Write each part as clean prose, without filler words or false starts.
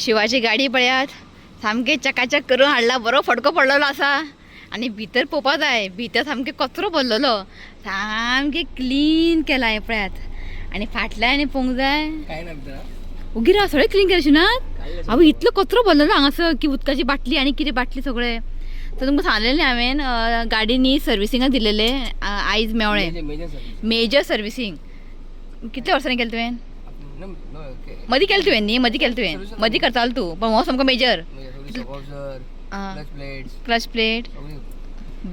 शिवाची गाडी पळयात सामकें चकाचक करून हाडला, बरो फडको पडलेलो आसा. आनी भितर पळोवपा जाय, भितर सामकें कचरो भरलेलो, सामकें क्लीन केला हें पळयात. आनी फाटल्यान आनी पळोवंक जाय. काय ना भितर. उगी राव, सगळें क्लीन केलें शिनात. आवय, इतलो कचरो भरलेलो हांगासर की उदकाची बाटली आनी कितें बाटली सगळें. तर तुमकां सांगलेलें हांवें, गाडी न्ही सर्विसिंगाक दिलेलें, आयज मेवळें. Major service. Major servicing कितल्या वर्सांनी केलें तुवें? मदीं केलें तुवें न्ही? मदीं केलें तुवें, मदीं करतालो तूं, पण हो सामको major. Absorber, clutch plates. Clutch plate.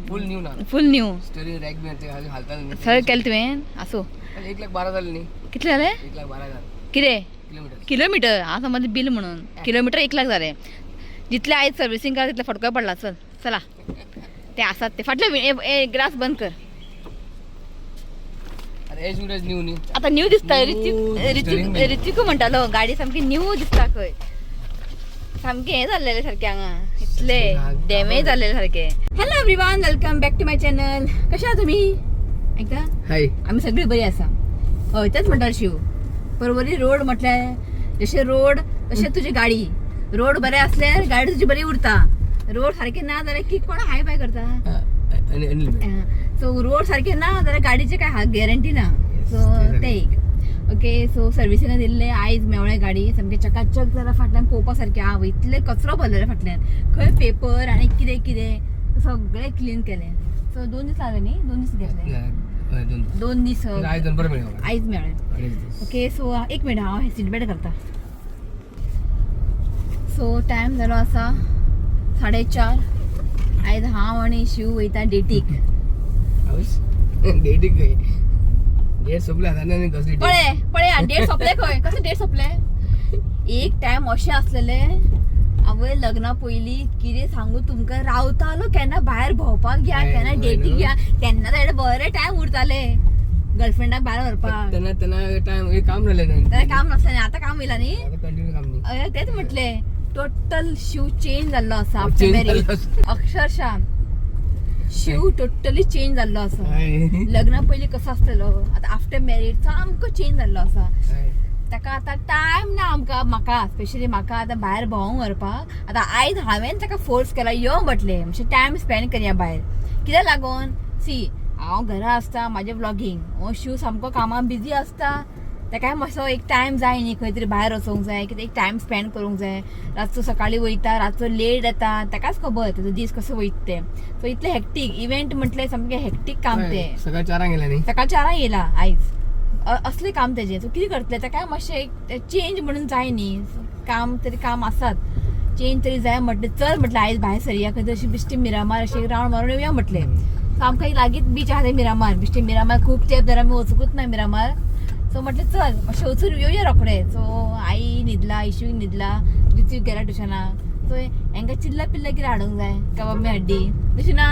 Full new ना. Full new. स्टेरिंग रॅक बी ते घालता. सगळें केलें तुवें, आसूं. 1,12,000 जालें न्ही. कितले जाले? 1,12,000. कितें? किलोमिटर. किलोमिटर हांव समज बील म्हणून किलोमिटर 1 लाख जालें. जितले आयज सर्विसींग करा तितले फटकोय पडला. चल चला, ते आसात ते फाटले ग्लास बंद कर. आता एज मिटर न्यू न्ही. आता न्यू दिसता. New Hrithik steering Hrithik wheel. Hrithik म्हणटालो गाडी सामकी न्यू दिसता खंय, सामकें हें जाल्लेलें सारकें हांगा इतले डॅमेज जाल्लेलें सारकें. Hello everyone, welcome back to my channel. कशें आहा तुमी? ऐकता? हाय. आमी सगळी बरी आसा. हय, तेच म्हणटालो शिव, परवरी रोड म्हटल्यार जशें रोड तशें तुजी गाडी. रोड बरे असल्यार गाडी तुजी बरी उरता. रोड सारके ना जाल्यार की कोण हाय बाय करता. आणि अनिल. सो रोड सारके ना जाल्यार गाडीचे काय गॅरंटी ना. सो ते ते एक ओके. सो सर्विसिंगा दिल्ले, आयज मेवळे गाडी सामकें चकाचक जाल्यार. फाटल्यान पळोवपा सारकें हांव, इतले कचरो भरलेले फाटल्यान, खंय पेपर आनी कितें कितें सगळें क्लीन केलें. सो 2 दीस लागले न्ही, 2 दीस घेतले. हय, 2. 2 दीस. आयज दनपार मेळ्ळें. आयज मेळ्ळें. 2.5 दीस. ओके, सो एक मिनट, हांव सीट बेल्ट घालता. सो टायम जालो आसा 4:30. आयज हांव आनी शिव वयता डेटीक. डेटीक खंय? डेट सोंपले आता आनी कसली date? पळय पळय, डेट सोंपले खंय? कसले डेट सोंपले? एक टायम अशें आसलेले आवय, लग्ना पयलीं, कितें सांगू तुमकां, रावतालो केन्ना भायर भोंवपाक या, केन्ना डेटीक न्हू. या, तेन्ना तेणें बरे टायम उरताले गर्लफ्रेंडाक भायर व्हरपाक. तेन्ना तेन्ना टायम काम जालें. तेन्ना काम नासलें, आतां काम येयला न्ही. आता कंटिन्यू काम न्ही. अय, तेच म्हटले, टोटल शिव चेंज जाल्लो आसा आफ्टर Change marriage. जाल्लो आसा. अक्षरशः शिव टोटली चेंज जाल्लो आसा. लग्ना पयलीं कसो आसतलो, आतां आफ्टर मॅरीड सामको चेंज जाल्लो आसा. ताका आतां टायम ना आमकां, म्हाका स्पेशली म्हाका आतां भायर भोंवंक व्हरपाक. आतां आयज हांवें ताका फोर्स केला, यो म्हटलें, मातशें टायम स्पेंड करया भायर. कित्याक लागून सी, हांव घरा आसता म्हाजें व्लॉगींग, हो शिव सामको कामां बिजी आसता. ताकाय मातसो एक टायम जाय न्ही, खंय तरी भायर वचोंक जाय, कितें एक टायम स्पेंड करूंक जाय. रातचो सकाळीं वयता, रातचो लेट येता, ताकाच खबर तेजो दीस कसो वयता ते. सो इतलें हेक्टीक इव्हेंट म्हटलें सामकें हेक्टीक काम तें. सकाळी 4 गेला न्ही. सकाळ 4 गेला आयज. असलें काम तेजें. सो कितें करतलें, ताकाय मातशें एक चेंज म्हणून जाय न्ही. काम तरी काम आसात, चेंज तरी जाय म्हटलें. चल म्हटलें, आयज भायर सरया खंय तरी, अशी बिश्टी मिरामार अशी रावंड मारून येवया म्हटलें. सो आमकां एक लागींच बीच आहा ते मिरामार, बिश्टी मिरामार. खूब तेंप जाल्यार आमी वचूंकच ना मिरामार. सो म्हटलें चल मातशें वचून येवया रोखडें. सो आई न्हिदला, इशूय न्हिदला, ऋत्वीक गेला ट्युशनाक. सो हेंकां चिल्ला पिल्ला कितें हाडूंक जाय, कबाब बी हाड्डी तशें ना?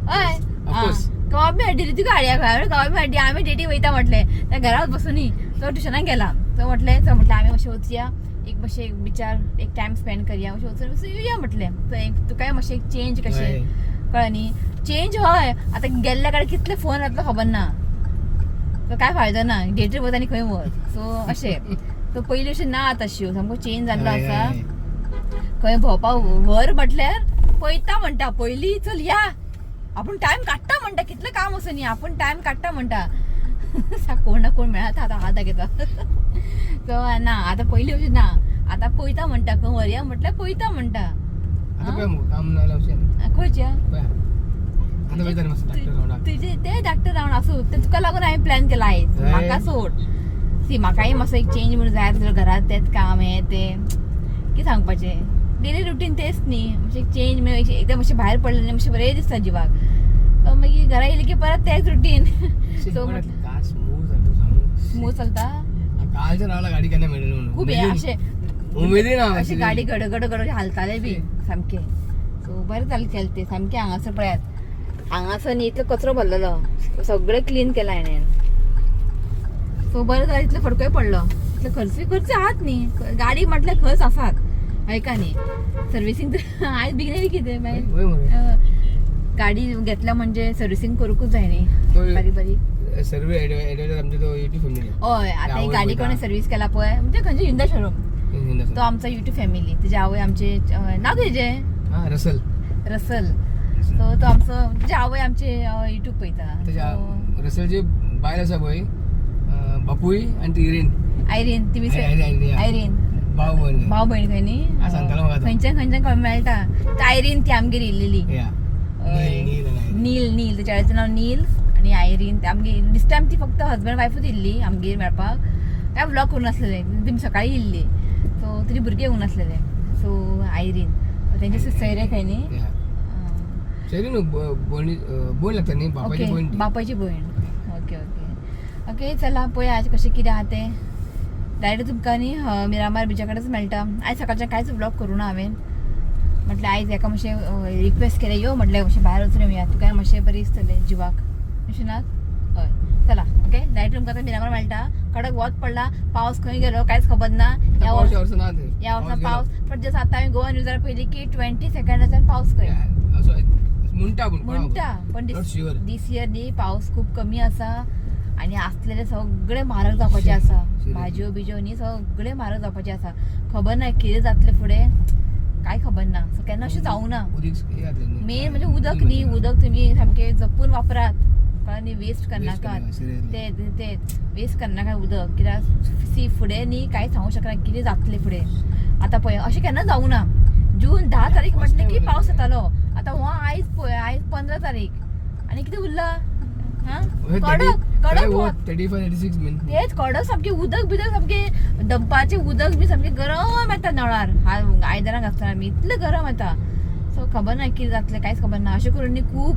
हय. Of course. कबाब बी हाड्डी, ऋत्वीक हाडया खंय कबाब बी हाड्डी. आमी डेटी वयता म्हटलें, त्या घरात बसूनी तो ट्युशनाक गेला. तो म्हटलें चल म्हटलें, आमी मातशें वचया, एक मातशें एक बिचार एक टायम स्पेंड करया, मातशें वचून मातशें येवया म्हटलें. तो एक तुकाय मातशें एक चेंज कशें कळ्ळें न्ही. चेंज हय, आतां गेल्ल्या कडेन कितले फोन येतलो खबर ना, सो काय फायदो ना, डेटीर वता आनी खंय वच. सो अशें सो पयलीं अशें ना आतां, शिव सामको चेंज जाल्लो आसा. खंय भोंवपाक व्हर म्हटल्यार पळयता म्हणटा पयलीं, चल या, आपूण टायम काडटा म्हणटा. कितलें काम आसूं न्ही, आपूण टायम काडटा म्हणटा. कोण ना कोण मेळटा आतां हात दाखयता. सो ना, आतां पयलीं अशें ना, आतां पळयता म्हणटा. खंय व्हरया म्हटल्यार पळयता म्हणटा. आता पळय मुगो, काम ना जाल्यार अशें. खंयच्या? पळय आता वयता न्ही मातसो डॉक्टर रावंडाक. तुजे ते डॉक्टर रावंड आसूं, ते तुका लागून हांवें प्लॅन केला आयज. म्हाका सोड, सी म्हाकाय मातसो एक चेंज म्हणून जाय आसलो. घरात तेंच काम हें तें कितें सांगपाचें, डेली रुटीन तेच न्ही. मातशें चेंज म्हणून एकदम मातशें भायर पडलें न्ही, मातशें बरें दिसता जिवाक. सो मागीर घरा येयलें की परत तेंच रुटीन. सो काय स्मूथ जाता सांगू. स्मूथ चलता. कालच्या रावला गाडी केन्ना मेळ्ळी म्हणून. खूब हें अशें उमेदीन हांव अशें आशिल्लें. गाडी गडगड गड हालताले बी सामकें. सो बरें जालें केलें तें सामकें. हांगासर पळयात, हांगासर न्ही इतलो कचरो भरलेलो, सगळें क्लीन केलां हाणें. सो बरें जालें, इतलो फडकोय पडलो. इतलो खर्च खर्च आहात न्ही, गाडी म्हटल्यार खर्च आसात. हय का न्ही? सर्विसींग आयज बेगीन कितें मागीर. वय मरे. गाडी घेतल्या म्हणजे सर्विसींग करूंकूच जाय न्ही. बारीक बारीक. सर्वे एडवायझर आमचे तो युट्यूब फॅमिली. हय, आतां ही आवय गाडी वयता. कोणें सर्वीस केला पळय, म्हणजे खंयचे हिंदा शोरूम. तो आमचा युट्यूब फॅमिली, तेजे आवय आमचे नांव तेजें हा, रसल. रसल. सो तो आमचो, तेजे आवय आमचे युट्यूब पळयता. तेच्या रसलची बायल आसा पळय, बापूय आनी ती इरीन. आयरीन ती आयरीन, yeah. Irene. भाव भयण. भाव भयण खंय न्ही. हा, सांगतालो म्हाका तो. खंयच्यान खंयच्यान खंय मेळटा. ती आयरीन ती आमगेर येयलेली. या. हय. नील, नील आनी आयरीन. नील, नील, तेच्या आवयचें नांव नील आनी आयरीन. ते आमगेर दीस टायम ती फक्त हजबंड वायफूच येयल्ली आमगेर मेळपाक. काय व्लॉग करूं नासलेले, तेमी सकाळी येयल्ली. सो तेजी भुरगीं येवंक नासलेले. सो आयरीन तेंचे सोयरे खंय न्ही. या. सोयरी न्हू, भयण लागता न्ही, बापायची ओके, भयण ती. बापायची भयण. ओके ओके ओके, चला पळया आज कशें कितें आहा तें. डायरेक्ट तुमकां न्ही मिरामार बिचा कडेच मेळटा. आयज सकाळच्यान कांयच व्लॉग करूं ना हांवें. म्हटलें आयज हेका मातशें रिक्वेस्ट केलें, यो म्हटलें मातशें भायर वचून येवया, तुकाय मातशें बरें दिसतलें जिवाक, अशें ना? हय, चला ओके, डायरेक्ट तुमकां आतां मिरामार मेळटा. कडक वत पडला, पावस खंय गेलो कांयच खबर ना. ह्या पावस वर्सा वर्सा ना ते. ह्या वर्सा गेलो. पावस पण जसं आतां हांवें गोवा न्यूजार पळयली की 22 च्यान पावस खंय. या, असो म्हणटा पूण कोणाक म्हणटा पण Not sure. This year न्ही पावस खूब कमी आसा आनी आसलेले सगळे म्हारग जावपाचे आसा. Seriously. भाजयो बिजयो न्ही सगळे म्हारग जावपाचे आसा. खबर ना कितें जातलें फुडें, कांय खबर ना. सो केन्ना अशें जावं ना. उदीक हे जातलें न्ही. मेन म्हणजे उदक न्ही, उदक तुमी सामकें जपून वापरात, कळ्ळें न्ही? वेस्ट Waste करनाकात. करनाका, seriously. ते ते वेस्ट करनाका उदक, कित्याक सी फुडें न्ही कांय सांगूंक शकना कितें जातलें फुडें. आतां पळय अशें केन्ना जावं ना. जून 10 तारीख First म्हटलें की time पावस जालें. येतालो. आतां हो आयज पळय, आयज 15 तारीख आनी कितें उरला? हा, हय, कडक कडक वत. 35, 36 बीन. तेच कडक सामकें उदक बिदक सामकें दनपारचें उदक बी सामकें गरम येता नळार. आयदनां घासतना आमी इतलें गरम येता. सो खबर ना कितें जातलें, कांयच खबर ना. अशें करून न्ही खूब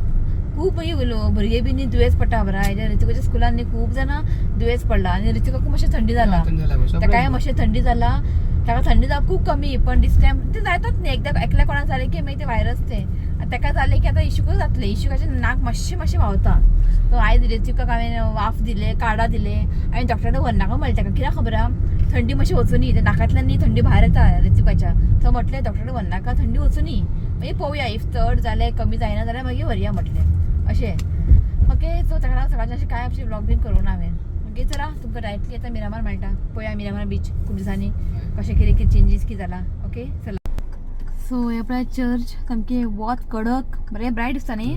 खूब मागीर भुरगे बी न्ही दुयेंस पडटा, खबर आहा. हेज्या ऋतिकाच्या स्कुलान न्ही खूब जाणां दुयेंस पडला आनी ऋतिकाक मातशें थंडी जाला. थंडी जाला, सगळ्यांक. ताकाय मातशें थंडी जाला. ताका थंडी जावप खूब कमी, पण दीस टायम ते जायतात न्ही एकदां एकल्या कोणाक जालें की मागीर ते व्हायरस ते. आनी ताका जालें की आतां इशूकूच जातलें. इशुकाचें नाक मातशें मातशें व्हांवता. सो आयज ऋतिकाक हांवें वाफ दिले, काढा दिले. हांवें डॉक्टरा कडेन व्हरनाका म्हणलें ताका, कित्याक खबर आहा थंडी मातशी वचुनी, ते नाकांतल्यान न्ही थंडी भायर येता ऋतिकाच्या. सो म्हटलें डॉक्टरा कडेन व्हरनाका, थंडी वचुनी, मागीर पळोवया, if चड जालें कमी जायना जाल्यार मागीर व्हरया म्हटलें अशें. ओके, सो ताका लागून सकाळचें अशें कांय अशें व्लॉग बीन करूं ना हांवें. ओके, चला तुमकां डायरेक्टली आतां मिरामार मेळटा. पळोवया मिरामार बीच खूब दिसांनी कशें कितें कितें चेंजीस कितें जाला. ओके, चला. सो हे पळय चर्च, सामकें वत कडक बरें ब्रायट दिसता न्ही.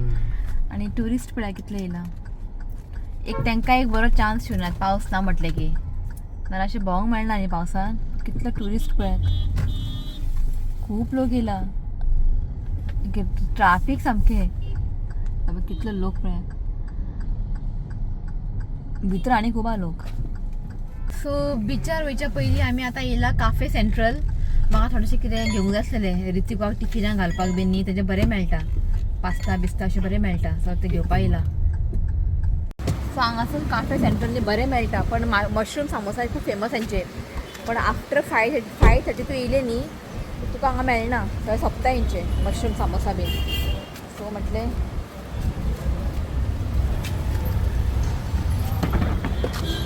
आनी ट्युरिस्ट पळय कितले येयला. एक तांकां एक बरो चान्स शिवनात पावस ना म्हटलें की, नाल्यार अशें भोंवंक मेळना न्ही पावसान. कितले ट्युरिस्ट पळयात, खूब लोक येयला. ट्राफीक सामकें, कितले लोक पळयात भितर, आनी खूब आहा लोक. सो बिचार वयच्या पयलीं आमी आतां येयला काफे सेंट्रल. म्हाका थोडेशें कितें घेवंक जाय आसलेलें ऋतिकाक टिफिनाक घालपाक बीन न्ही, तेजें बरें मेळटा, पास्ता बिस्ता अशें बरें मेळटा. सो तें घेवपाक येयला. सो हांगासर काफे सेंट्रल बरें मेळटा, पण मशरूम सामोसा खूब फेमस हेंचे. पण आफ्टर 5:30 तूं येयलें न्ही तुका हांगा मेळना, थंय सोंपता हेंचे मशरूम सामोसा बीन. सो म्हटलें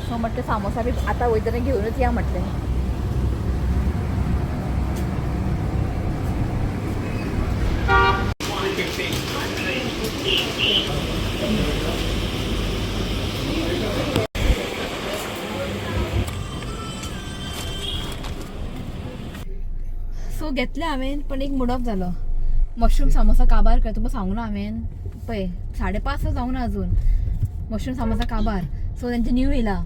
सो म्हटलें सामोसा बी आतां वयतना घेवनूच या म्हटलें. सो घेतले हांवें, पण एक मूड ऑफ जालो. मशरूम सामोसा काबार कर तुमकां सांगू ना हांवें. पळय 5:30 जावंक ना अजून, मशरूम सामोसा काबार. सो तेंचे न्यू येयला.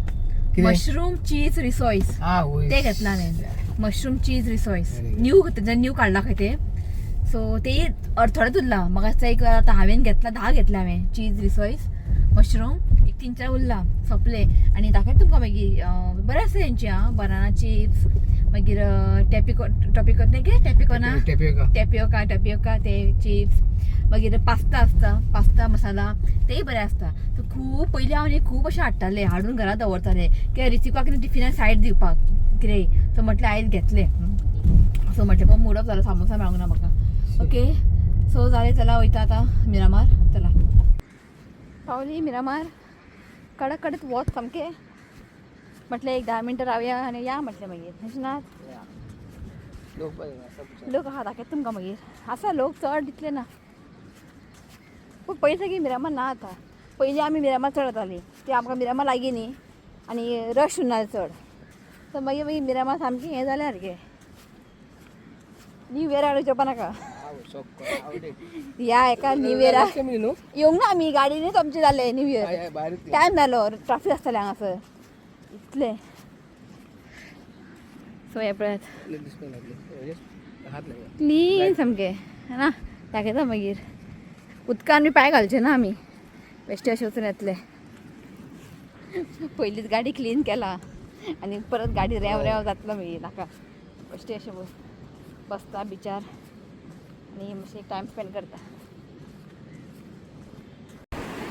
कितें? मशरूम चीज रिसॉयस. हा, वय. ते घेतला हांवें, मशरूम चीज रिसॉयस. Very good. New, तेंच्यानी न्यू काडला खंय ते. सो ते थोडेच उरला म्हाका दिसता. एक आतां हांवें घेतला, 10 घेतला हांवें चीज रिसॉयस मशरूम, एक 3-4 उरला, सोंपले. आनी दाखयता तुमकां मागीर. बरें आसा तेंचे. आं, बनाना चिप्स, मागीर टॅपिको, टॉपिको न्ही कितें टॅपिकोना. टॅपियोका. टॅपियोका, टॅपियोका ते चिप्स, मागीर पास्ता आसता, पास्ता मसाला, तेय बरें आसता. सो खूब पयलीं हांव न्ही खूब अशें हाडटालें, हाडून घरा दवरतालें कित्याक ऋतिकाक न्ही टिफिनाक सायड दिवपाक कितेंय. सो म्हटलें आयज घेतलें. सो म्हटलें पण मूड ऑफ जालो, सामोसा मेळोंक ना म्हाका. ओके, सो जालें, चला वयता आतां मिरामार. चला पावली मिरामार. कडक कडक वत सामकें. म्हटलें एक 10 मिनटां रावया आनी या म्हटलें मागीर, अशें ना? लोक पळय आसा बिचार. लोक आहा, दाखयता तुमकां मागीर. आसा लोक, चड तितले ना, पूण पयलीं सारकी मिरामार ना आतां. पयलीं आमी मिरामार चड वतालीं, ती आमकां मिरामार लागीं न्ही आनी रश उरना चड. सो मागीर मागीर मिरामार सामकें हें जालें सारकें. न्यू इयराक विचारपा नाका. या एका न्यू इयराक न्हू. येवंक ना आमी, गाडयेनूच आमचें जालें न्यू इयर. भायर. टायम जालो, ट्राफीक आसतालें हांगासर इतलें. सो हें पळयात. हात लागला. क्लीन सामकें ना, दाखयता मागीर. उदकान बी पांय घालचे ना आमी, बेश्टे अशें वचून येतले. पयलींच गाडी क्लीन केला आनी परत गाडी रेंव रेंव जातलो मागीर, नाका. बेश्टे अशें बसता बिचार आनी मातशें टायम स्पेंड करता.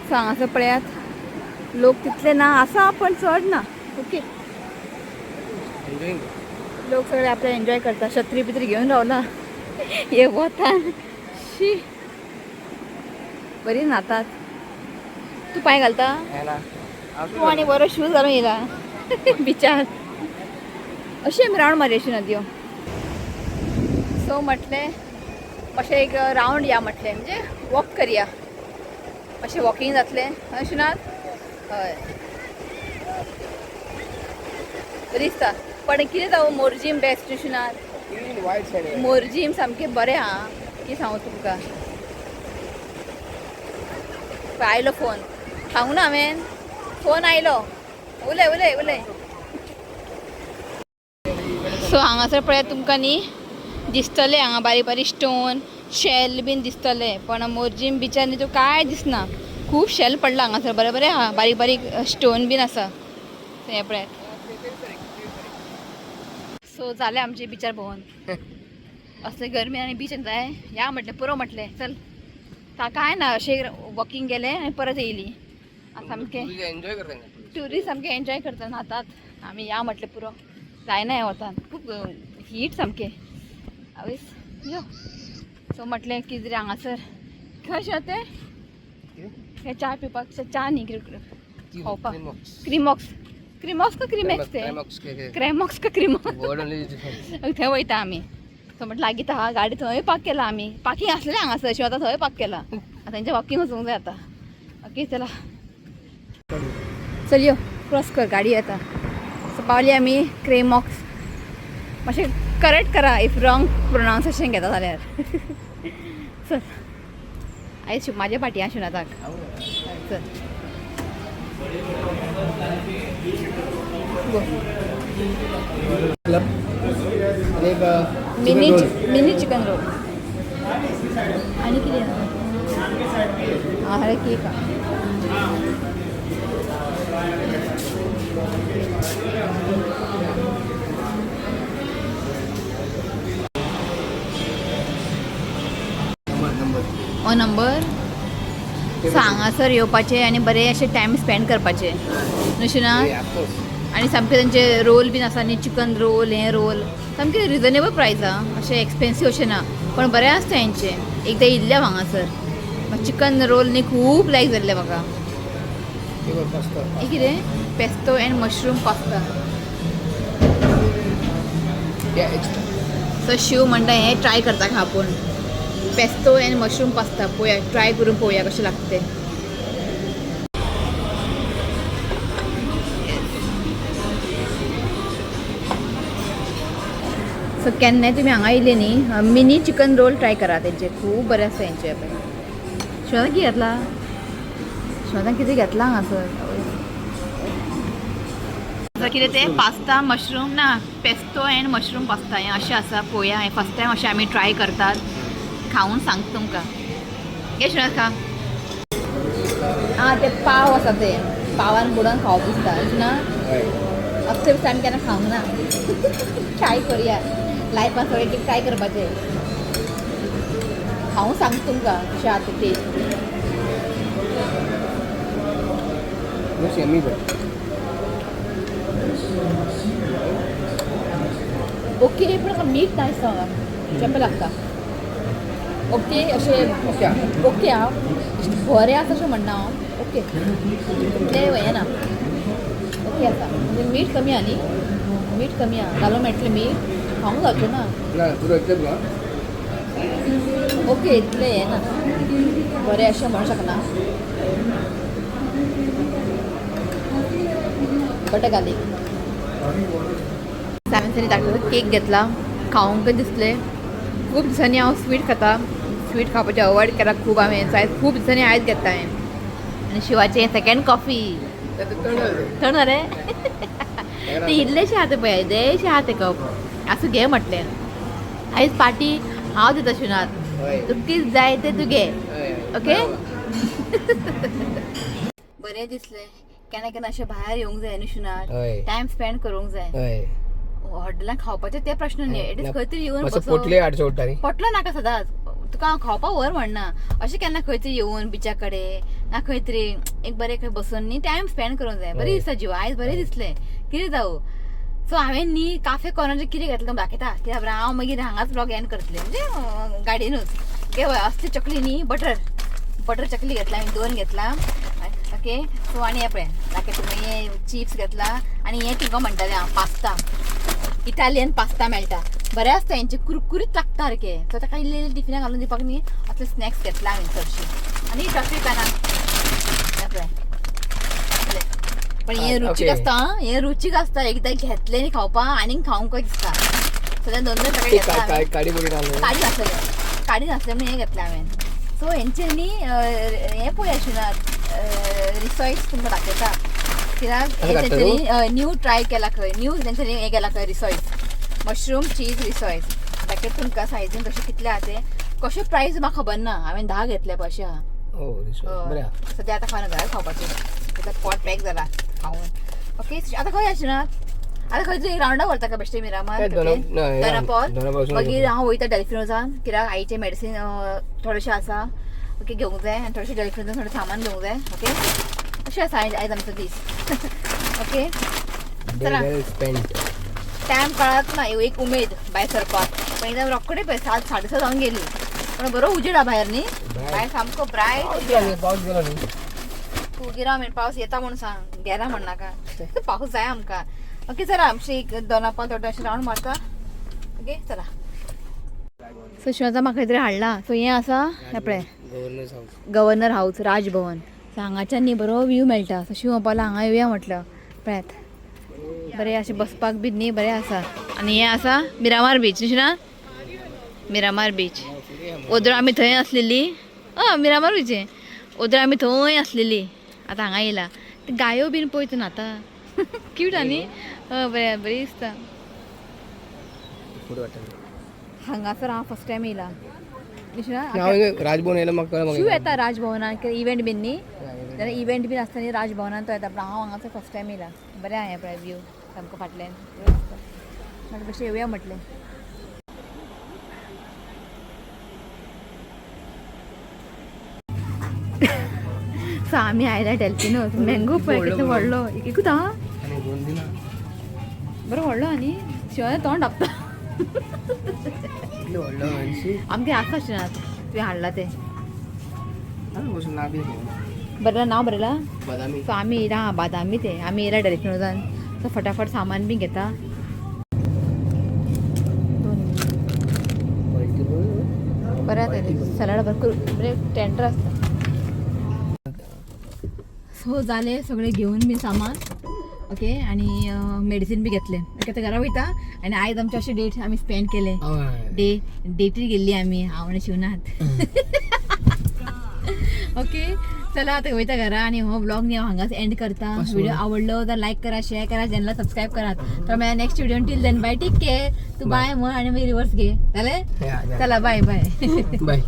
सो हांगासर पळयात, लोक तितले ना आसा, पण चड ना. ओके. एन्जॉईंग. लोक सगळे आपले एन्जॉय करता. छत्री बित्री घेवन रावला हे वतान. शी, बरी न्हातात. तूं पांय घालता? तूं आनी बरो शूज घालून येयला बिचार. अशी आमी रावंड मारली अशी नदयो. सो म्हटलें अशें एक रावंड या म्हटलें, म्हणजे वॉक करया अशें, वॉकिंग जातलें अशें ना. हय, बरी दिसता. पण कितें जावं, मोरजीम बेस्ट अशें ना. वायट सायड. मोरजीम सामकें बरें आहा, कितें सांगू तुमकां. पळय आयलो फोन, सांगू ना हांवें, फोन आयलो. उलय उलय उलय. सो हांगासर पळयात, तुमकां न्ही दिसतलें हांगा बारीक बारीक स्टोन शेल बीन दिसतले, पण मोरजीम बिचार न्ही तो कांय दिसना. खूब शेल पडला हांगासर, बरें बरें आहा, बारीक बारीक स्टोन बीन आसा. हें पळयात. सो जालें आमचें बिचार भोंवन. असले गरमी आनी बीच जाय या म्हटलें, पुरो म्हटलें, चल. कांय ना, अशें वॉकिंग गेलें आनी परत येयली. आतां सामकें एन्जॉय करता. ट्युरिस्ट सामकें एन्जॉय करता, न्हातात. आमी या म्हटलें पुरो, जायना हें वतान, खूब हीट सामकें. आवयस यो. सो म्हटलें कितें तरी हांगासर खंय शें तें हें च्या पिवपाक, च्या न्ही, कितें खावपाक, क्रिमॉक्स. क्रिमॉक्स का क्रिमॅक्स तें? क्रेमॉक्स का क्रिमॉक्स, थंय वयता आमी. सो म्हटलें लागीं आहा, गाडी थंय पार्क केला आमी. पार्किंग आसलेलें हांगासर, अशें आतां थंय पार्क केला. आतां तेंचें वॉकिंग वचूंक जाय आतां. ओके, चला, चल यो, क्रॉस कर, गाडी येता. सो पावली आमी क्रेमॉक्स. मातशें करेक्ट करा if wrong pronunciation घेता जाल्यार. चल, आयज म्हाज्या फाटी शिवनाथाक. चल, गो. एक मिनी मिनी चिकन रोल आणि कितें आहा? केक आहा. नंबर. हो नंबर. सो हांगासर येवपाचें आनी बरें अशें टायम स्पेंड करपाचें न्हू ना. आनी सामके तेंचे रोल बीन आसा न्ही, चिकन रोल, हें रोल सामकें रिजनेबल प्रायस आहा, अशें एक्सपेन्सीव अशें ना, पण बरें आसता हेंचें. एकदां येयल्लें हांव हांगासर, चिकन रोल न्ही खूब लायक जाल्लें म्हाका. हें कितें? Pesto and mushroom pasta. So Shiv म्हणटा हें ट्राय करता खंय आपूण, पेस्तो एंड मशरूम पास्ता. पळोवया, ट्राय करून पळोवया कशें लागता तें. सो केन्नाय तुमी हांगा येयले न्ही, मिनी चिकन रोल ट्राय करा तेंचे, खूब बरें आसता हेंचे. पळय, शिवान कितें घेतला? शिवान कितें घेतला हांगासर? कितें तें? पास्ता मशरूम ना, पेस्तो एंड मशरूम पास्ता हें अशें आसा. पळोवया, हें फर्स्ट टायम अशें आमी ट्राय करतात. खावन सांगता तुमकां. घे शिवनाथ, खा. आं, ते पाव आसा, ते पावान बुडोवन खावप दिसता ना. असले दिसा आमी केन्ना खावंक ना, ट्राय करुया. लायफान सगळें कितें ट्राय करपाचें. खावून सांगता तुमकां कशें आहा तें test. Looks yummy but. Okay, पूण म्हाका मीठ ना दिसता, म्हाका चेंपे लागता. ओके अशें. ओके. ओके आहा, बरें आसा अशें म्हणना हांव. ओके, इतलें हें ना, ओके आसा. म्हणजे मीठ कमी आहा न्ही, मीठ कमी आहा, घालूंक मेळटलें मीठ, खावंक जावचें ना. ना, पुरो इतलें पुरो. ओके, इतलें हें ना, बरें अशें म्हणूंक शकना. बटर गार्लीक हांवें तरी धाकटो केक घेतला, खावंक दिसलें. खूब दिसांनी हांव स्वीट खाता. स्वीट खावपाचें अवॉयड केला खूब हांवें. सो आयज खूब दिसांनी आयज घेता हांवें. आनी शिवाचें सेकेंड कॉफी. थंड जालें ते इल्लेशें आहा ते पळय, येदेशें आहा ते कप. आसूं, घे म्हटलें. आयज पार्टी हांव दिता शिवनाथ. तुका कितें जाय तें तूं घे. ओके, बरें दिसलें. केन्ना केन्ना अशें भायर येवंक जाय न्हू शिवनाथ, टायम स्पेंड करूंक जाय. हॉटेलान खावपाचे ते प्रश्न न्ही, एटलीस्ट खंय तरी येवन बसून. पोटले हाडचे पडटा न्ही. पोटलो नाका सदांच तुका हांव खावपाक व्हर म्हणना. अशें केन्ना खंय तरी येवन बिचा कडेन ना खंय तरी एक बरें खंय बसून न्ही टायम स्पेंड करूंक जाय. बरें दिसता जीव. आयज बरें दिसलें कितें जावं. सो हांवें न्ही काफे कॉर्नर कितें घेतलें तुमकां दाखयता, कित्याक हांव मागीर हांगाच ब्लॉग एंड करतलें, म्हणजे गाडयेनूच. ओके, असली चकली न्ही, बटर बटर चकली घेतला हांवें, दोन घेतला. ओके, सो आनी हें पळय दाखयता तुमकां, हें चिप्स घेतला. आनी हें तुमकां म्हणटालें हांव, पास्ता, इटालियन पास्ता मेळटा, बरें आसता हेंचे, कुरकुरीत लागता सारकें. सो ताका इल्लें इल्लें टिफिनाक घालून दिवपाक न्ही असले स्नॅक्स घेतला हांवें चडशीं. आनी टॉफी पॅनां हें पळय असले. पण हें रुचीक आसता आं, हें रुचीक आसता. एकदां घेतलें न्ही खावपाक आनीक खावंक कशें दिसता. सद्या दोन दोन पॅकेट घेतला हांवें. काडी बोली. काडी नासलें, काडी नासलें म्हणून हें घेतलें हांवें. सो हेंचे न्ही हें पळय शिवनाथ, रिसॉयस तुमकां दाखयता कित्याक काडटा तूं? तेंच्यांनी न्यू ट्राय केला खंय, न्यू तेंच्यांनी हें केला खंय, रिसॉयस, मशरूम चीज रिसॉयस. दाखयता तुमकां सायजीन कशें कितलें आहा तें, कशें प्रायस म्हाका खबर ना. हांवें 10 घेतले पळय अशें आहा. हो, बरें आहा. सद्या आतां खावना, घरात खावपाचें. आतां पोट पॅक जाला खावन. ओके, आतां खंय शिवनाथ? आतां खंय तूं रावंडा व्हरता का बेश्टे मिरामार? काय दोना- ना, हे दोनापावल. दोनापावल. मागीर हांव वयता डेल्फिनोजान, कित्याक आईचें मेडिसीन थोडेशें आसा, ओके, घेवंक जाय. आनी थोडेशें डेल्फिनोजान थोडें सामान घेवंक जाय. ओके, अशें आसा आयज आयज आमचो दीस. ओके, चला. वेल स्पेंट. टायम कळत ना, एक उमेद भायर सरपाक. पण एकदम रोखडे पळय 7 7:30 जावन गेली. पण बरो उजेड आहा भायर न्ही, भायर सामको ब्रायट. पावस गेला, पावस गेला न्ही. तूं गिरा म्हण पावस येता म्हूण सांग, गेला म्हण नाका. पावस जाय आमकां. ओके, चला, आमची एक दोनापावल थोडे अशें रावंड मारता. ओके, चला. सो शिवाचा म्हाका खंय तरी हाडला. सो हें आसा हें पळय governor house. Governor house, Raj Bhavan. So हांगाच्यान न्ही बरो व्यू मेळटा. सो शिव म्हणपाक हांगा येवया म्हटलं. पळयात, बरें अशें बसपाक बी न्ही बरें आसा. आनी हें आसा मिरामार बीच न्ही ना, मिरामार बीच. ओदर आमी थंय आसलेली. हय, मिरामार बीच ओदर आमी थंय आसलेली, आतां हांगा येयला. ते गायो बीन पळय तूं आतां क्यूट आनी हय, बरें बरें दिसता. फोटो काडटा. हांगासर हांव फर्स्ट टायम येयला. हांव राजभवन येयलो, म्हाका कळ्ळें. शिव येता राजभवनान इव्हेंट बीन न्ही, जाल्यार इव्हेंट बीन आसता न्ही राजभवनान, तो येता. पण हांव हांगासर फर्स्ट टायम येयला. बरें आहा हें पळय व्यू सामको फाटल्यान बरें दिसता. म्हाका बेश्टें येवया म्हटलें. सो आमी आयल्या डेल्फिनोज. मँगो पळय कितलो व्हडलो, एकूच आहा. आनी दोन दिना. बरो व्हडलो आनी शिवाय तोंड धापता. कितलो व्हडलो मानशी. आमगे आसा शिवनाथ, तुवें हाडला तें. बसून ना बी. बरयलां, नांव बरयलां. बदामी. सो आमी येयला, आं बादामी ते. आमी येयला डेल्फिनोजान. सो फटाफट सामान बी घेता. बरें आसा सॅलड, बरें बरें टेंडर आसता. सो जालें सगळें घेवन बी सामान. ओके, आनी मेडिसीन बी घेतलें. ओके, आतां घरा वयता. आनी आयज आमचे अशें डेट आमी स्पेंड केले. डे डेटीर गेल्ली आमी, हांव आनी शिवनाथ. ओके, चला आतां वयता घरा. आनी हो ब्लॉग न्ही हांव हांगाच एंड करता. व्हिडिओ आवडलो तर लायक करा, शेअर करा, चॅनला सबस्क्राईब करात. तर मेळया next video. Till then bye, take care. तूं बाय म्हण आनी मागीर रिवर्स घे. जालें, चला, बाय बाय. बाय.